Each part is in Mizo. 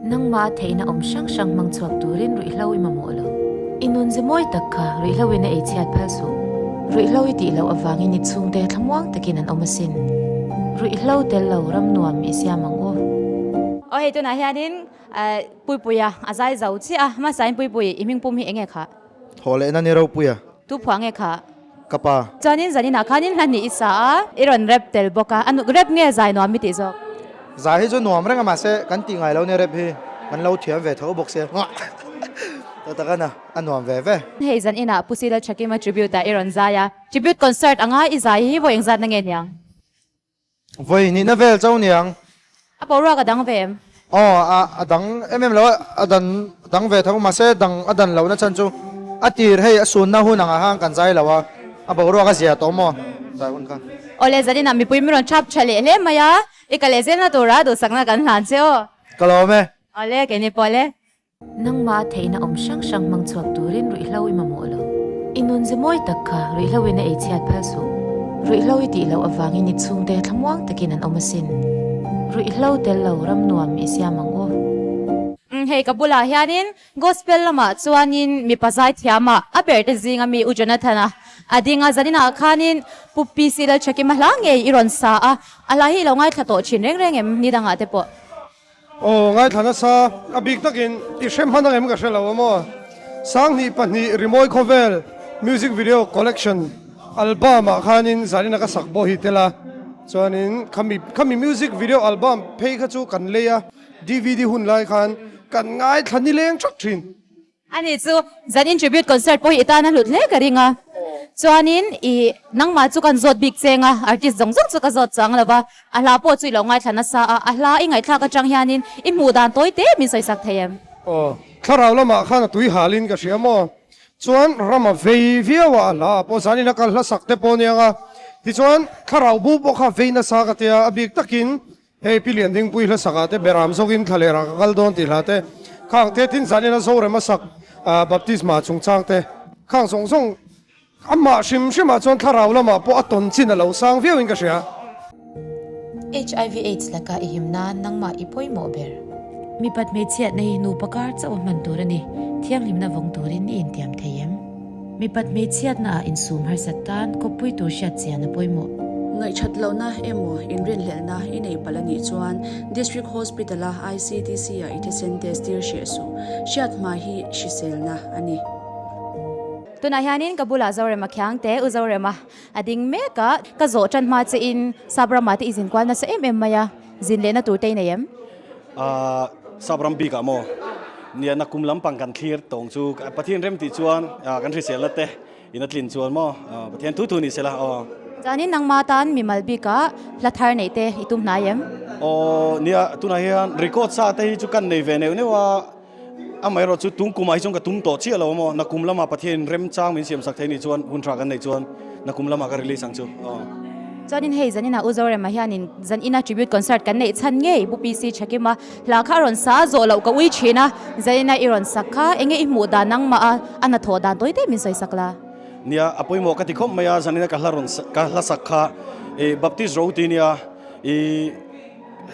Nangmah a theihna awm hrang hrang hmang chhuak turin ruihhlo i mamawh lo. I nunze mawi tak kha ruihhlo in a ei chhiat phal suh. Ruihhlo i tih loh avangin i chhungte thlamuang takin an awm asin. Ruihhlo tel lo ram nuam i siam ang u. Aw hei tunah hianin Puipuia a zai zo chiah a, hmasain Puipui i hming pum hi enge kha? Thawh lehna ni Ropuia. Tu phuah nge kha? Ka pa. Chuanin zaninah khanin hla hnih i sa a, i rawn rap tel bawk a, a rap nge zai nuam i tih zawk? Zai hi chu nuam reng a mahse kan tih ngai lo nia rap hi kan lo thiam ve tho bawk sia ta tak a na a nuam ve ve. Hei zaninah Pu Sila Thakima tribute ah i rawn zai a, tribute concert anga i zai hi vawi engzatna nge niang? Vawi nihna vel chauh niang. A boruak a dang ve em? Aw, a a dang em em lo a, a dan dang ve tho mahse dang a dan lohna chhan chu a tir hei a sunna hun angah khan kan zai lo a, a boruak a zia tawh maw zai hun kha. Awle zaninah mipui min rawn thap tha leh hle mai a, i ka leh zelna tura duhsakna kan hlan che aw. Ka lawm e. Awle keini pawh le. Nangmah a theihna awm hrang hrang hmang chhuak turin ruihhlo i mamawh lo. I nunze mawi tak kha ruihhlo in a ei chhiat phal suh. Ruihhlo i tih loh avangin i chhungte thlamuang takin an awm asin. Ruihhlo tel lo ram nuam i siam ang u. Umm hei ka bulah hianin gospel lamah chuanin mipa zaithiamah a ber te zinga mi U Jonathan-a a ding a, zaninah khanin Pu PC Lalthakima hla ngei i rawn sa a, a hla hi i lo ngaithla tawh thin reng reng em ni dangah te pawh? Aw, ngaithla nasa, a bik takin i hre hman ang em ka hre lo a maw? 2002 Rimawi Khawvel Music Video Collection Album ah khanin Zarina ka sak pawh hi tel a, chuanin khami khami music video album phei kha chu kan lei a, dvd hun lai khan kan ngaithla nileng thak thin. Ani chu zan in tribute concert pawh hi i tan a hlut hle ka ring a, chuanin i nangmah chu kan zawt bik cheng a, artist zawng zawng chu ka zawt chang lo va, a hla pawh chu i lo ngaithla nasa a, a hla i ngaihthlak atang hianin i hmuh dan tawi te min sawisak thei em? Aw, thlarau lamah khan a tui halin ka hria maw? Chuan ram a vei viau a, a hla ah pawh zanin a kal hla sak te pawh aniang a, tichuan thlarau bu pawh kha a vei nasa ka tia, a bik takin Hei Pi Liandingpui hla sakah te Beram zawkin thla leh rah ka kal dawn tih hla te, khang te tin zanin a Zorem a sak baptisma chungchang te, khang zawng zawng amah hrim hrimah chuan thlarau lamah pawh a tawn chin a lo sang viau in ka hria. Hiv aids laka i him nan nangmah i pawimawh ber. Mipat hmeichhiatna hi nupa kar chauh a hman tur a ni, thianghlimna vawng turin i intiam thei em? Mipat hmeichhiatna ah insum harsat tan kawppui tur hriat chian a pawimawh. Ngaihṭhat lohna emaw inrinhlelhna i nei palh a nih chuan District Hospital-a ICTC-ah i thisen test tir hreh suh. Hriat hma hi hriselna a ni. Tunah hianin ka bulah Zorema Khiangte, U Zorema a ding mek a, ka zawh ṭan hma che in Sap ramah te i zin kual nasa em em mai a, zin lehna tur te i nei em? Ahh Sap ram bikah maw? Nia nakum lampang kan thlir tawng chu Pathian rem tih chuan kan hriselna te in a tlin chuan maw Pathian thu thu ni sela aw. Chuanin nangma tan mimal bikah hla thar neih te i tum hnai em? Aw nia tunah hian record sa te hi chu kan nei ve neuh neuh a, amaherawh chu tung kumah hi chuan ka tum tawh chiah lo maw nakum lamah Pathian remchang min siam sak thei nih chuan hun tha kan neih chuan nakum lamah ka release ang chu aw. Chuanin hei zaninah U Zorema hianin zanina tribute concert kan neih chhan ngei Pu PC Thakima hla kha a rawn sa a, zawh loh ka ui thin a, zanina i rawn sak kha enge i hmuh dan nangmah a, a hnathawh dan tawi te min sawi sak la. Nia, a pawimawh ka ti khawp mai a, zanina ka hla rawn ka hla sak kha i Baptist ro ti nia i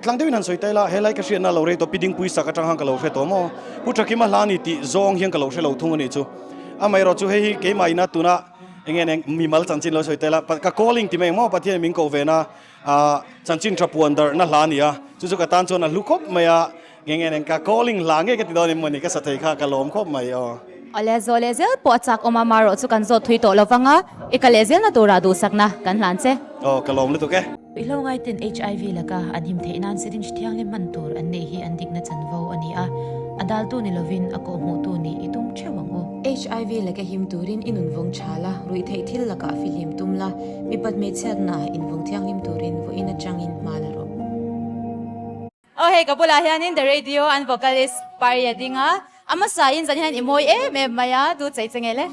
tlang deuhin han sawi ta ila, helai ka hriatna lo rei tawh Pi Dingpui sak atang khan ka lo hre tawh maw, Pu Thakima hla ni tih zawng hian ka lo hre lo thung a nih chu. Amaherawhchu hei hi keimah ina tuna Enge neng mimal chanchin lo sawi tel a, ka calling ti mai ang maw Pathian min koh ve na ah chanchin tha puan darh na hla a ni a, chu chu ka tan chuan a hlu khawp mai a, enge neng ka calling hla nge ka ti dawn em mawni ka sa thei kha ka lawm khawp mai aw. Awle zawh leh zel pawh a chak awm a, marawh chu kan zawt thui tawh lovang a, i ka leh zelna turah duhsakna kan hlan che. Aw ka lawm lutuk e. Ruihhlo ngaiten HIV laka an him theih nan syringe thianghlim hman tur an neih hi an dikna chanvo a ni a, a daltu ni lovin a kawhhmuhtu nih i tum theuh ang u. HIV laka him turin i nun vawng tha la, ruih theih thil lakah fihlim tum la, mipat hmeichhiatna ah invawng thianghlim turin vawiin atangin hma la rawh. Aw hei ka bulah hianin The Radio an vocalist Pari a ding a, a hmasa in zan hian i mawi em em mai a, du chei che nge le?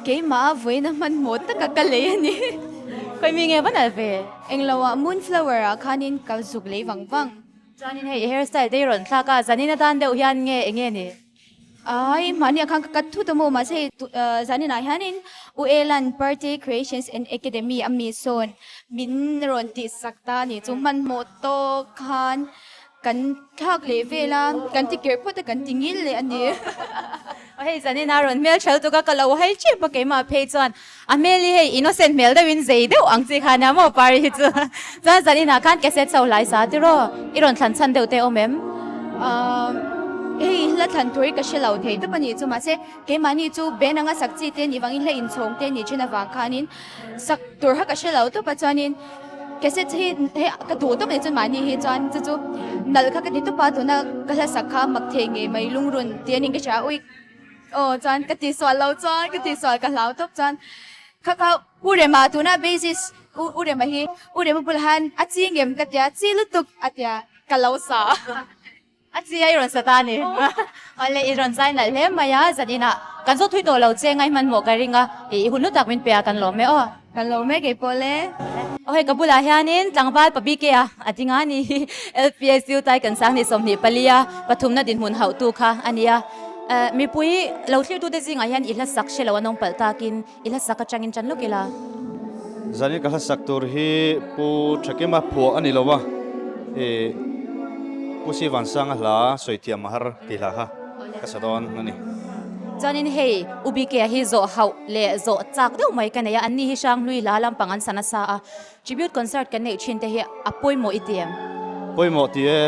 Keimah a vawiin a hmanhmawh taka ka lei a ni. Khawi mi nge va nalh ve? Englo ah Moonflower ah khanin ka zuk lei vang vang. Chuanin hei i hairstyle te i rawn thlak a, zanin atan deuh hian nge enge ni? Ai, mahni ah khan ka cut thut a maw, mahse hei zaninah hianin U Elan Party Creations and Academy a mi sawn min rawn tihsak ta a ni chu hmanhmawh tawk khan Kan thlak leh vel a, kan ti kerh phawt a, kan ti ngil leh a ni. Aw hei zanin a rawn hmel ṭhal tuk a, ka lo hai ṭep a keimah phei chuan a hmel hi hei innocent hmel deuhin zei deuh ang chi kha nia maw Pari hi chu. Chuan zaninah khan cassette chho hlai sa tiraw i rawn thlan chhan deuh te awm em? Umm hei hla thlan tur hi ka hre lo thei tawp a nih chu mahse keimahni chu band anga sak chi te nih vangin hla inchhawng te nih ṭhin avang khanin Sak tur kha ka hre lo tawp a chuanin cassette hi hei ka duh tawp mai chuan mahni hi chuan chu chu nalh kha ka ti tawp a tuna ka hla sak kha mak thei ngei mai lungrun tih anin ka hria a ui aw chuan ka tihsual lo chuan ka tihsual ka hlau tawp chuan kha kha U Rema tuna basis U Rema hi U Rema bulah hian a chi ngem ka tia chi lutuk a tia ka lo sa. A chi a i rawn sa ta a ni. Awle i rawn zai nalh hle mai a, zan inah kan zawt thui tawh lo che ngai hmanhmawh ka ring a, i hun lu tak min pe a kan lawm e aw. Kan lawm e kei pawh le. Aw hei ka bulah hianin tlangval pa BK a a ding a ni hi LPSU tai kan sang ni 24 a pathumna dinhmun hauhtu kha a ni a. Mipui lo thlirtute zingah hian i hla sak hre lo an awm palh takin i hla sak atangin tan lawk ila. Zanin ka hla sak tur hi Pu Thakima phuah a ni lo a, ih Pu Sivansanga hla sawi thiam a har tih hla kha ka sa dawn a ni. Chuanin hei U BK-a hi zawh hauh leh zawh chak deuh mai ka nei a, anni hi Hranghlui hla lampang an sa nasa a, tribute concert kan neih thin te hi a pawimawh i ti em? Pawimawh ti e,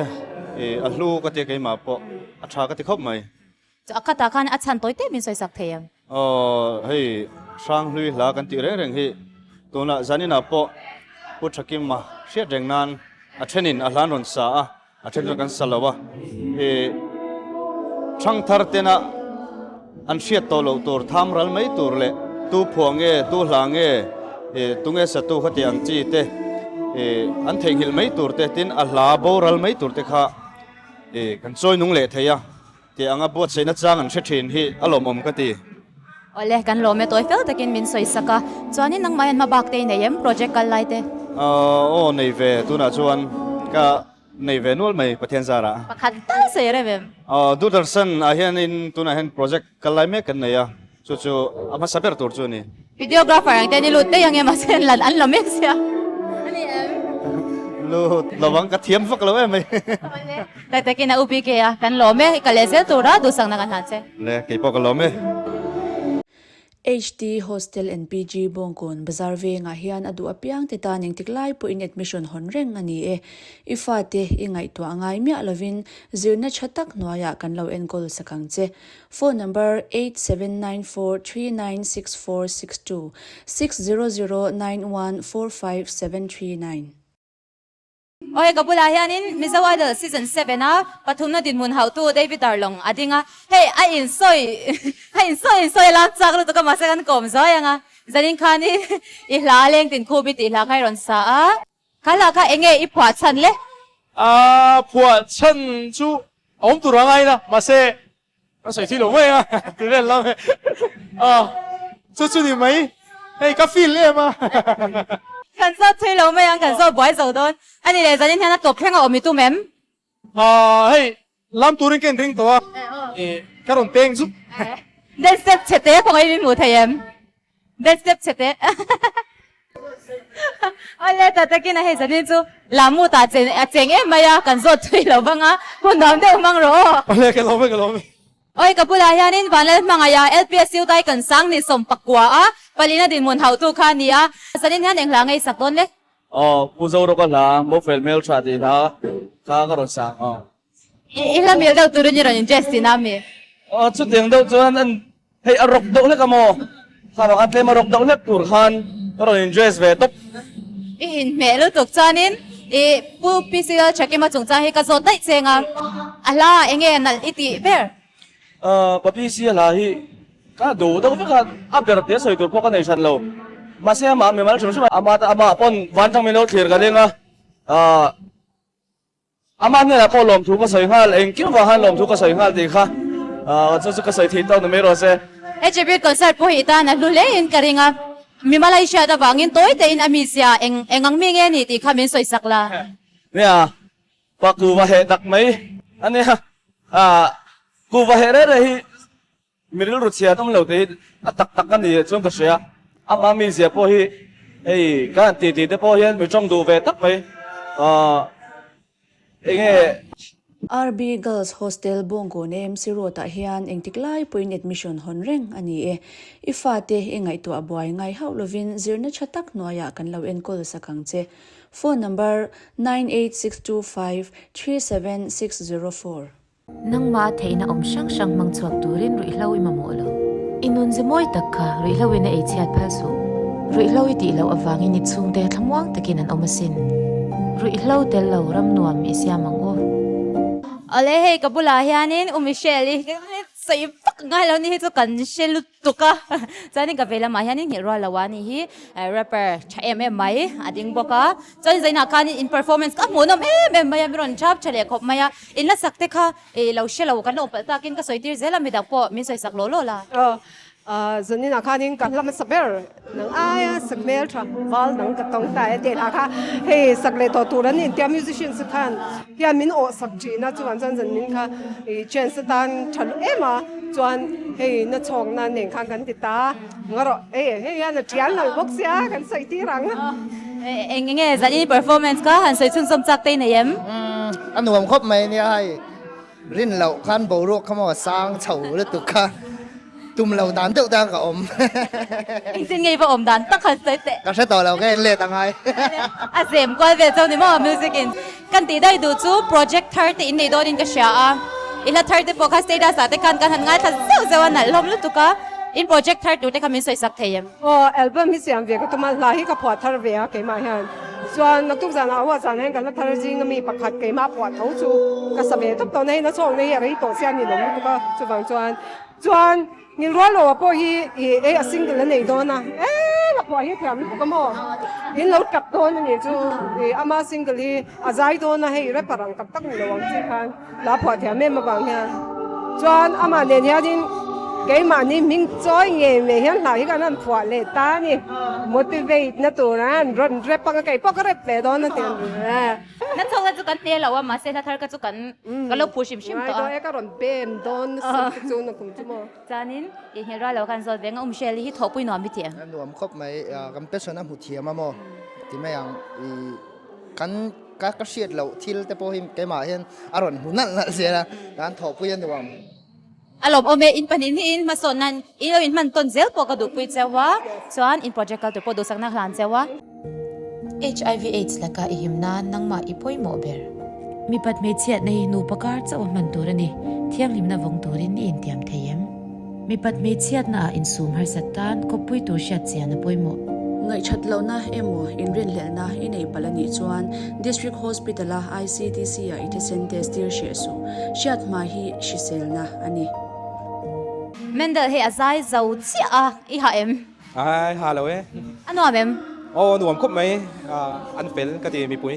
ih a hlu ka ti a keimah pawh a tha ka ti khawp mai. Chu a khatah khan a chhan tawi tep min sawi sak thei em? Aw, hei Hranghlui hla kan tih reng reng hi tunah zaninah pawh Pu Thakima hriat reng nan a thenin a hlan rawn sa a, a then chuan kan sa lo a. Ih Thangthar tena an hriat tawh loh tur tham ral mai tur leh tu phuah nge, tu hla nge, ih tunge satu kha tih ang chi te ih an theihnghilh mai tur te tin a hla boral mai tur te kha ih kan chawi nung leh thei a. Tih anga buatsaihna chang an hre thin hi a lawmawm ka ti. Awle, kan lawm e, tawi fel takin min sawi sak a. Chuanin nangmah hian hmabak te i nei em, project kal lai te? Aw, nei ve, tunah chuan ka nei ve nual mai Pathian zarah. Pakhat tal sawi rem em? Aw, Doordarshan ah hianin tunah hian project kal lai mek kan nei a, chu chu a hmasa ber tur chu a ni. Videographer ang te an i lut daih ang em a sen lan an la mek sia. A ni em? Lut lo ang, ka thiam vak lo em mai. Tak takin a UPK a, kan lawm e, i kal leh zel tura duhsakna kan hlan che. Le, kei pawh ka lawm e. HT Hostel and PG Bawngkawn Bazar vengah hian a duh apiang te tan engtik lai pawhin admission hawn reng a ni e. I fate i ngaihtuah ngai miah lovin zirna tha tak hnuaiah kan lo enkawl sak ang che. Phone number 8794396462, 6009145739. Aw ka bulah hianin Mizo Idol Season 7 a pathumna dinhmun hauhtu David Darlong a ding a, hei a insawi a insawi insawi a lak chak lutuk a mahse kan kawm zuai ang a, zanin khanin i hla leng tin khup i tih hla kha i rawn sa a, kha hla kha enge i phuah chhan le? A phuah chhan chu a awm tur a ngai la mahse Ka sawi thil lo mai a, ti vel lam e. A, chu chu ni mai. Hei ka feel em a. Kan zawt thui lo mai ang, kan zawt buai zo dawn. A ni leh zanin hian a tawp thleng a awm i tum em? A, hei lam turin ka inring tawh a, ka rawn peng zuk. Dance step chhe te khawngaih min hmuh thei em? Dance step chhe te. Awle ta takin a hei zanin chu Lamu ta chen a cheng em mai a, kan zawt thui lo vang a, hun nuam deuh hmang rawh aw. Awle ka lawm e ka lawm e. Awi ka bulah hianin Vanlal hmangaih a LPSU tai kan sang ni 19 a, palina dinhmun hauhtu kha a ni a, zanin hian eng hla ngei sak dawn le? Aw Pu Zorawka hla Mofel hmeltha tih hla kha ka rawn sang aw. I hla mil deuh turin i rawn in dress tihna ami? Aw chutiang deuh chuan an hei a rawk deuh hlek a maw? Kha vang a tlem a rawk deuh hlek tur khan ka rawn in dress ve tawp. I inhmeh lutuk chuanin i Pu PC Lalthakima chungchang hi ka zawt daih cheng a, a hla ah enge nalh i tih ber? Aw Pa PC a hla hi ka duh deuh vek a, a ber te sawi tur pawh ka nei hran lo. Mahse amah mimal hrim hrim a, amah amah pawn vantlang min lo thlir ka ring a, aah. Amah hnenah pawh lawmthu ka sawi nghal, engkim vang khan lawmthu ka sawi nghal tih kha chu chu ka sawi thei tawk ni mai rawh se. He tribute concert pawh hi i tan a hlu hle in ka ring a, mi Malaysia te vangin tawi tein a mizia eng eng ang mi nge ni tih kha min sawi sak la. Nia, pa kuva heh tak mai a nia, kuva heh reh reh hi Mi rilru chhia an awm lo tih hi a tak tak a ni chuan ka hria. Amah mizia pawh hi hei ka han titi te pawh hian mi tawng duh ve tak mai. Ahh Enge? RB Girls Hostel Bawngkawn AMC Road ah hian engtik lai pawhin admission hawn reng a ni e. I fate i ngaihtuah buai ngai hauh lovin zirna tha tak hnuaiah kan lo enkawl sak ang che. Phone number, 98625 37604. Nangmah theihna awm hrang hrang hmang chhuak turin ruihhlo i mamawh lo. I nun ze mawi tak kha ruihhlo in a ei chhiat phal suh. Ruihhlo i tih loh avangin i chhungte thlamuang takin an awm asin. Ruihhlo tel lo ram nuam i siam ang u. Awle hei ka bulah hianin U Michelle i sawi vak ngai lo ni hi chu kan hre lut tuk a. Chuanin ka vei lamah hianin nghilh rual lo a ni hi rapper tha em em mai a ding bawk a. Chuanin zainah khanin in performance kha a hmuhnawm em em mai a, mi rawn thap tha leh khawp mai a. In la sak te kha i lo hre lo kan lo palh takin ka sawi tir zel a, midang pawh min sawi sak lawh lawh la. Aw, zaninah khanin ka hla hmasa ber nang aia sak hmel tha val dang ka tawng ta e tih hla kha hei sak leh tawh tur an ni tia musicians te khan hian min awh sak thin a, chuvang chuan zanin kha i chance atan tha luh em a, chuan hei na chhawkna nen khan kan ti ta nga rawh hei hei hian a tial nalh bawk sia kan sawi tir ang. Eng nge zanin performance kha han sawi chhunzawm chak te i nei em? A nuam khawp mai nia hei rin loh khan boruak kha maw a sang chho lutuk kha tum lo dan deuh te ka awm. Engtin nge i va awm dan tak han sawi teh. Ka hre tawh lo ka en let a ngai. A zem kual vel chauh ni maw music in. Kan tih daih duh chu project thar te in nei dawn in ka hria a, i hla thar te pawh kha status ah te khan kan han ngaithla zeuh zeuh a nalh hlawm lutuk a, in project thar tur te kha min sawi sak thei em? Aw album hi siam ve ka tum a, hla hi ka phuah thar ve a keimah hian chuan naktuk zanah a huat zan hian ka hla thar zing ami pakhat keimah phuah tho chu ka sa ve tawp tawh na hei na chhawkna hi a rei tawh sia a ni lo lutuk a chuvang chuan chuan Ngilrual lo ah pawh hi i ei a single a nei dawn a eh la phuah hi a thiam lutuk a maw in lo tap dawn a nih chu i ama single hi a zai dawn a hei rapper ang tak tak ni lo ang chi khan la phuah thiam em avang hian chuan amah nen hianin keimahni hming chawi ngei mai hian hla hi kan han phuah leh ta a ni motivate na tur a an rawn rap ang a keipawh ka rap ve dawn a ti Na chho kha chu kan hne lo a, mahse hla thar kha chu kan ka lo phu hrim hrim tawh a. Ngai dawn e, ka rawn bem dawn nasa te chu na kum chu maw. Chuanin i hmel rual lo khan zawt ve nga umhrial hi thawhpui nuam i ti em? A nuam khawp mai, kan passion a hmu thiam a maw ti mai ang, i kan ka ka hriat loh thil te pawh hi keimah hian a rawn hmu nalh nalh zel a, kan thawhpui a nuam. A lawmawm e, in pahnih hnih in hmasawn nan in lo inhman tawn zel pawh ka duhpui cheu a, chuan in project kal tur pawh duhsakna hlan cheu a. HIV AIDS laka i him nan nangmah i pawimawh ber. Mipat hmeichhiatna hi nupa kar chauh a hman tur a ni, thianghlimna vawng turin i intiam thei em? Mipat hmeichhiatna ah insum harsat tan kawppui tur hriat chian a pawimawh. Ngaihṭhat lohna emaw inrinhlelhna i nei palh a nih chuan District Hospital-a ICTC-ah i thisen test tir hreh suh. Hriat hma hi hriselna a ni. Mendel hei a zai zo chiah a, i ha em? Ai ha lo e. A nuam em? Aw a nuam khawp mai, an fel ka ti mipui.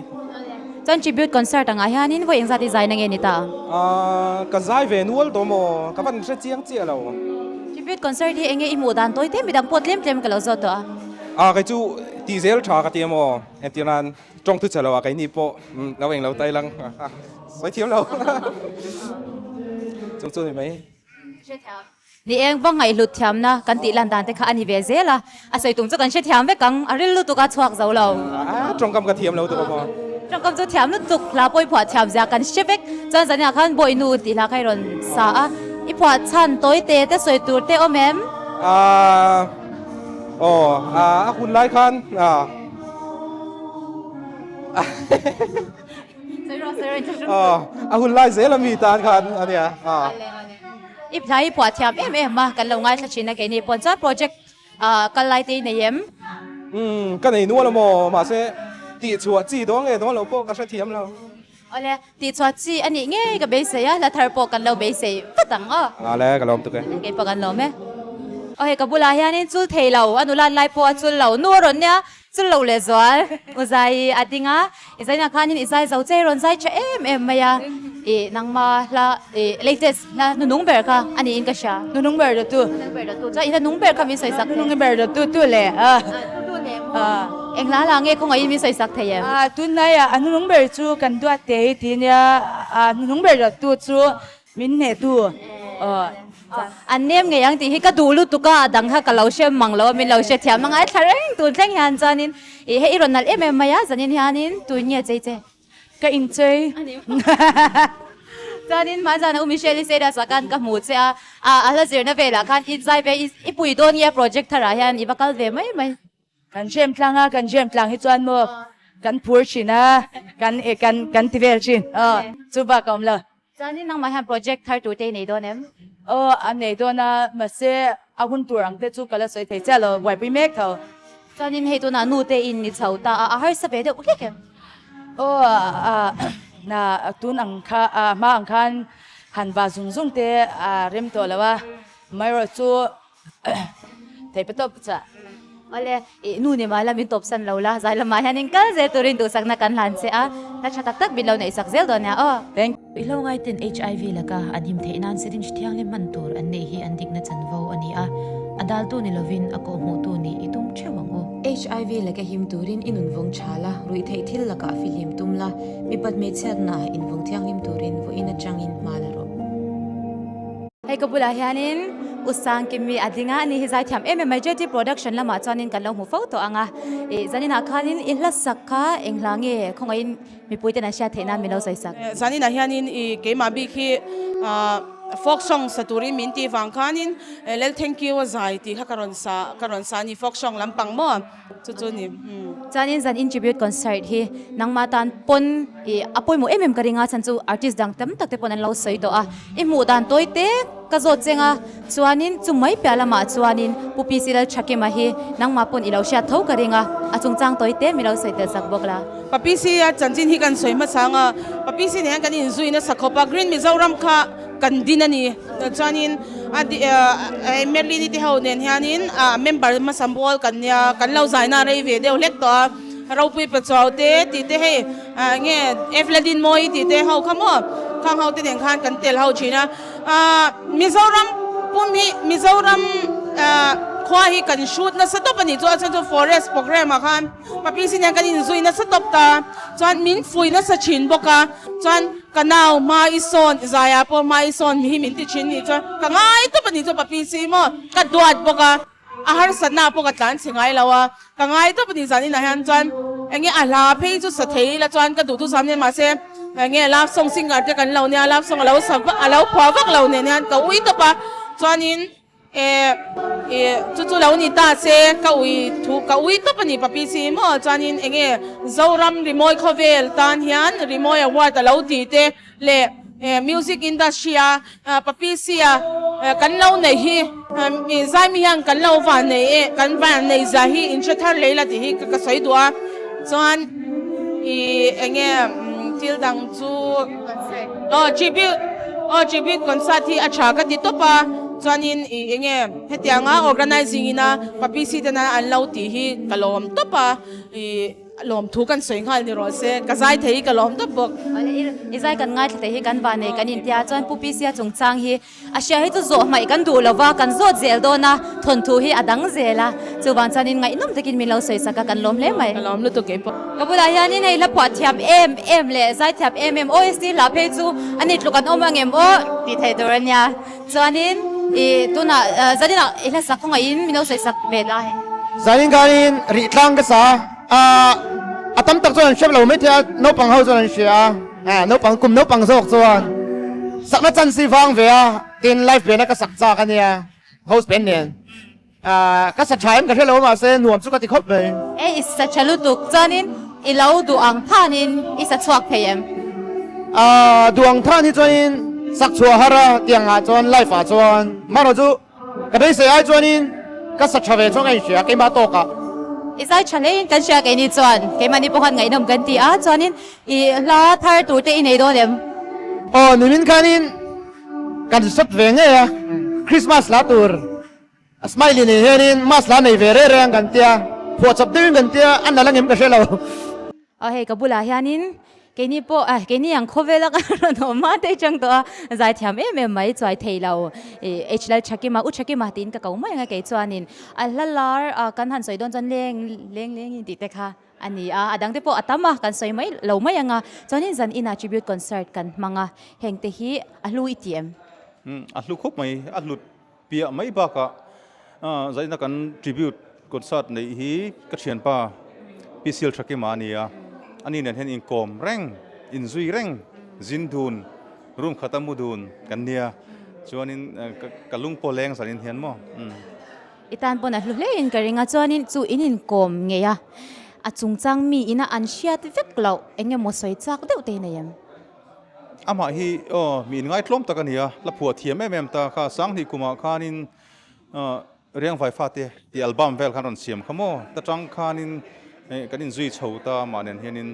Chuan tribute concert angah hianin vawi engzat i zai na nge ni ta? Ka zai ve nual tawh maw? Ka van hre chiang chiah lo. Tribute concert hi enge i hmuh dan tawi te midang pawh tlem tlem ka lo zawt tawh a. A kei chu tih zel tha ka ti a maw? Entir nan tawng thu che lo a keini pawh lo eng lo tai lang sawi thiam lo. Chung chu ni mai. Ni eng va ngaihhlut thiamna kan tih lan dan te kha a ni ve zel a, a sawi tum chu kan hrethiam vek ang, a ril lutuk a chhuak zo lo. A tawngkam ka thiam lo tuk a maw? Tawngkam chu thiam lutuk, hla pawh i phuah thiam zia kan hre vek. Chuan zaninah khan Bawihnu tih hla kha i rawn sa a, i phuah chhan tawi te te sawi tur te awm em? Aaa aw a hun lai khan aa. A hun lai zel a mi tan khan a nia. I hla hi phuah thiam em em a, kan lo ngaithla thin a keini pawn chuan project kal lai te i nei em? Umm ka nei nual a maw, mahse tih chhuah chi dawn nge dawn lo pawh ka hrethiam lo. Awle, tih chhuah chi a nih ngei ka beisei a, hla thar pawh kan lo beisei vat ang aw. Awle, ka lawm tuk e. Kei pawh kan lawm e. Aw hei ka bulah hianin chul thei lo, a nulat lai pawh a chul lo, nu a rawn nia, Chul lo leh zual u zai a ding a, i zainah khanin i zai zo che rawn zai tha em em mai a, i nangma hla i latest hla hnunung ber kha a niin ka hria. Hnunung ber dawtu. Hnunung ber dawtu chuan i hla nung ber kha min sawi sak thei. Hnunung ber dawtu tu le. Tu tu le maw. Eng hla hla nge khawngaihin min sawi sak thei em? Tunlaiah a hnunung ber chu kan duat te hi ti nia, a hnunung ber dawtu chu Min hnehtu aw. An nem ngei ang tih hi ka duh lutuk a, a dang kha ka lo hre mang lo a, min lo hre thiam a ngaithla reng tun thleng hian chuanin ih hei i rawn nalh em em mai a, zanin hianin tuin nge chei che? Ka inchei. Chuanin hmanzana U Michelle-i status ah khan ka hmu che a, a hla zirna velah khan i zai ve i pui dawn nge project tharah hian i va kal ve mai mai. Kan jam tlang a, kan jam tlang hi chuan maw kan phur thin a, kan kan kan ti vel thin aw chu bak a awm lo. Chuanin nangmah hian project thar tur te i nei dawn em? Aw a nei dawn a, mahse a hun tur ang te chu ka la sawi thei chiah lo, buaipui mek tho. Chuanin hei tunah nu te in ni chho ta a, a harsa ve deuh hlek em? Aw a na tun ang kha a hma ang khan han va zung zung te a rem tawh lo a, amaherawhchu chu Thei pa tawp chah. Awle, i nu ni mah la min tawp san lo la, zai lamah hianin kal zel turin duhsakna kan hlan che a, hla tha tak tak min lo neihsak zel dawn nia aw. Thank. I hlo ngaiten HIV laka an him theih nan syringe thianghlim hman tur an neih hi an dikna chanvo a ni a, a daltu ni lovin a kawhhmuhtu nih i tum theuh ang u. HIV laka him turin i nun vawng tha la, ruih theih thil lakah fihlim tum la, mipat hmeichhiatna invawng thianghlim turin vawiin atangin hma la rawh. Hei ka bulah hianin U Sangkimi a ding a, ani hi zaithiam em em mai JT Production lamah chuanin kan lo hmu fo tawh ang a, ih zaninah khanin i hla sak kha eng hla nge khawngaihin mipui ten an hriat theih nan min lo sawi sak. Zaninah hianin ih keimah bik hi ah folk song sa turin min tih vang khanin Lel Thank You a zai tih kha ka rawn sa ka rawn sa a ni folk song lampang maw. Chu chu ni. Chuanin zan in tribute concert hi nangmah tan pawn ih a pawimawh em em ka ring a chhan chu artist dang tam tak te pawn an lo sawi tawh a i hmuh dan tawi te ka zawt cheng a chuanin chu mai piah lamah chuanin Pu PC Lalthakima hi nangmah pawn i lo hriat tho ka ring a a chungchang tawi te mi lo sawi tel sak bawk la. Pa PC a chanchin hi kan sawi hmasa ang a Pa PC nen hian kan inzui nasa khawp a Green Mizoram kha Kan din a ni. Chuanin a Merlini te ho nen hianin member hmasa mual kan nia, kan lo zaina rei ve deuh hlek tawh a. Ropui Pachuau te tih te hei nge Evladin Mawi tih te ho kha maw khang ho te nen khan kan tel ho thin a. Mizoram pum hi Mizoram khua hi kan hrut nasa tawp a nih chu a chhan chu forest programme ah khan Papi sin hian kan inzui nasa tawp ta chuan min fui nasa thin bawk a chuan Ka nau hma i sawn, Zaiah pawh hma i sawn hi min ti thin nih chuan ka ngai tawp a nih chu papi si maw ka duat bawk a, a harsatna pawh ka tlan chhe ngai lo a, ka ngai tawp a nih zan inah hian chuan enge a hla phei chu sa thei ila chuan ka duh thusam nen mahse enge love song singer te kan lo nia love song a lo sa a lo phuah vak lo nen hian ka ui tawp a chuanin E, e, chu chu lo ni ta se, ka ui thu, ka ui tawp a ni papi si maw, chuanin eng nge Zoram Rimawi Khawvel tan hian Rimawi Award a lo ti te leh e, music industry a papi si a kan lo neih hi, e, zaimi hian kan lo van nei e, kan van nei zia hi in hre thar lei la tih hi ka sawi duh a, chuan i eng nge thil dang chu. Aw tribute aw tribute concert hi a tha ka ti tawp a chuanin ih enge hetianga organizing ina pa PC tena an lo tih hi ka lawm tawp a ih lawmthu kan sawi nghal ni rawh se ka zai thei hi ka lawm tawp bawk. I zai kan ngaithla thei hi kan vanei kan intia chuan Pu PC a chungchang hi A hria hi chu zawh hmaih kan duh lo va, kan zawt zel dawn a, thawnthu hi a dang zel a, chuvang chuanin ngaihnawm takin min lo sawi sak a, kan lawm hle mai. Ka lawm lutuk keipawh. Ka bulah hianin hei hla phuah thiam em em leh zai thiam em em OST hla phei chu a ni tluk an awm ang em aw tih theih tur a nia. Chuanin i tunah zaninah i hla sak khawngaihin min lo sawi sak ve la hei. Zanin khanin rih tlang ka sa a, a tam tak chuan an hriat lo maithei a, naupang ho chuan an hria a. Ah, naupang kum naupang zawk chuan sakna chance hi vang ve a, tin live band a ka sak chak a nia, host band nen. Ah, ka sa tha em ka hre lo mahse nuam chu ka ti khawp mai. E, i sa tha lutuk chuanin i lo duh ang thanin i sa chhuak thei em? Ah, duh ang than hi chuanin sak chhuah har a tiang ah chuan live ah chuan marawh chu Ka beisei ai chuanin ka sa tha ve chuang a inhria keimah tawkah. I zai tha hlein kan hria keini chuan keimahni pawh khan ngaihnawm kan ti a, chuanin i hla thar tur te i nei dawn em? Aw nimin khanin kan sawt ve ngei a, Christmas hla tur a smiley nei hianin mass hla nei ve reng reng kan tia, phuahchawp deuhin kan tia, a nalh angem ka hre lo. Aw hei ka bulah hianin keini pawh ah keini ang khawvel a ka rawn awm a te chang tawh a zaithiam em em mai chuai thei lo ih H Lal Thakima U Thakima tiin ka ko mai ang a kei chuanin a hla lar ah kan han sawi dawn chuan leng leng lengin tih te kha a ni a a dang te pawh a tam a kan sawi mai lo mai ang a chuanin zan inah tribute concert kan hmang a heng te hi a hlu i ti em? Umm a hlu khawp mai a hlut Piah mai bakah zaina kan tribute concert neih hi ka thianpa P Sil Thakima a ni a, ani nen hian inkawm reng. inzui reng zin dun room khata mu dun kan nia chuanin ka lung pawh leng zanin hian maw umm. I tan pawn a hlu hle in ka ring a chuanin chu in inkawm ngei a a chungchang mi ina an hriat vek loh eng emaw sawi chak deuh te hi nei em? Amah hi aw mi inngaihtlawm tak a ni a la phuah thiam em em ta kha Sanghnih kumah khanin Riangvai fate tih album vel khan rawn siam kha maw? Ta tang khanin kan inzui chho ta amah nen hianin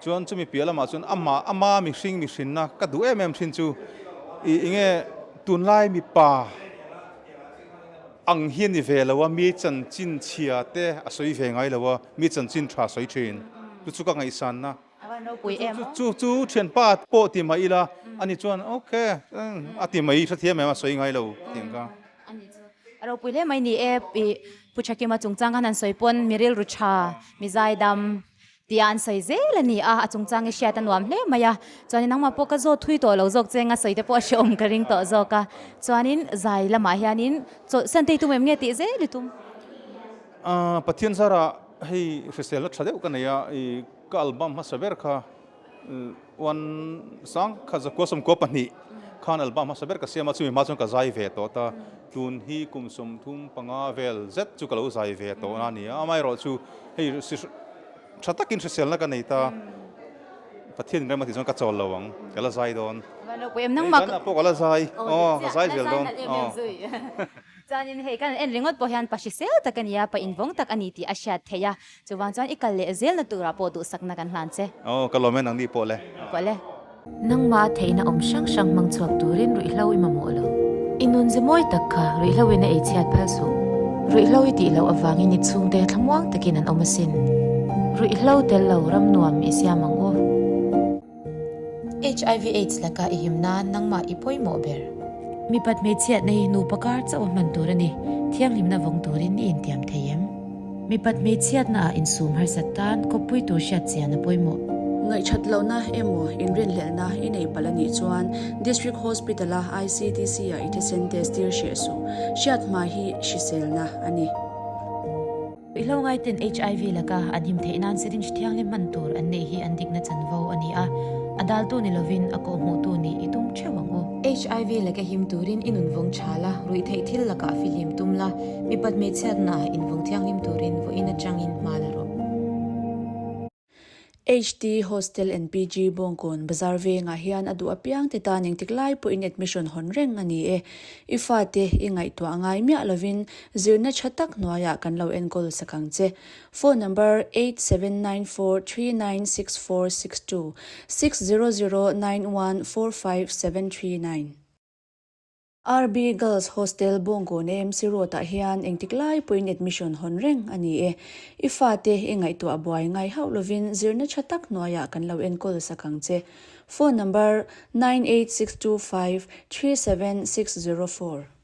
chuan chumi piah lamah chuan amah ama mihring mihrinna ka duh em em thin chu i enge tunlai mipa ang hi a ni ve lo a mi chanchin chhia te a sawi ve ngai lo a mi chanchin tha sawi thin chu chu ka ngaihsanna. Chu chu thianpa pawh ti mah ila ani chuan ok a ti mai hrethiam em a sawi ngai lo tih ang kha. A ropui hle mai ni e i Pu Thakima chungchang khan an sawi pawn mi rilru tha mi zaidam tia an sawi zel a ni a, a chungchang i hriat a nuam hle mai a, chuanin nangmah pawh ka zawt thui tawh lo zawk che anga sawi te pawh a hrehawm ka ring tawh zawk a, chuanin zai lamah hianin chawlhsan te i tum em nge tih zel i tum? Pathian zarah hei hriselna tha deuh ka nei a i Ka album hmasa ber kha one sang kha zakua sawmkua pahnih khan album hmasa ber ka siam a, chumi hma chuan ka zai ve tawh ta. Tun hi kum 30 vel zet chu ka lo zai ve tawh na a ni a, amaherawh chu hei tha takin hriselna ka nei ta. Pathian rem a tih chuan ka chawl lo ang, ka la zai dawn. Hei pawh ka la zai, aw ka zai zel dawn. Chuanin hei kan en ringawt pawh hian pa hrisel tak a ni a, pa invawng tak a ni tih a hriat theih a. Chuvang chuan i kal leh zelna turah pawh duhsakna kan hlan che. Aw, ka lawm e nangni pawh le. Pawh le. Nangmah theihna awm hrang hrang hmang chhuak turin ruihhlo i mamawh lo. I nun ze mawi tak kha ruihhlo in a ei chhiat phal suh. Ruihhlo i tih loh avangin i chhungte thlamuang takin an awm asin. Ruihhlo tel lo ram nuam i siam ang u. HIV AIDS laka i him nan nangmah i pawimawh ber. Mipat hmeichhiatna hi nupa kar chauh a hman tur a ni. Thianghlimna vawng turin i intiam thei em? Mipat hmeichhiatna ah insum harsat tan kawppui tur hriat chian a pawimawh. Ngaihṭhat lohna emaw inrinhlelhna i nei palh a nih chuan District Hospital-a ICTC-ah i thisen test tir hreh suh. Hriat hma hi hriselna a ni. Ruihhlo ngaiten HIV laka an him theih nan syringe thianghlim hman tur an neih hi an dikna chanvo a ni a, a daltu ni lovin a kawhhmuhtu nih i tum theuh ang u. HIV laka him turin i nun vawng tha la, ruih theih thil lakah fihlim tum la, mipat hmeichhiatnaah invawng thianghlim turin vawiin atangin hma la rawh. HT Hostel and PG Bawngkawn Bazar vengah hian a duh apiang te tan engtik lai pawhin admission hawn reng a ni e. I fate i ngaihtuah ngai miah lovin zirna tha tak hnuaiah kan lo enkawl sak ang che. Phone number 8794396462, 6009145739. RB Girls Hostel Bawngkawn AMC Road ah hian engtik lai pawhin admission hawn reng a ni e. I fate i ngaihtuah buai ngai hauh lovin zirna tha tak hnuaiah kan lo enkawl sak ang che. Phone number, 98625 37604.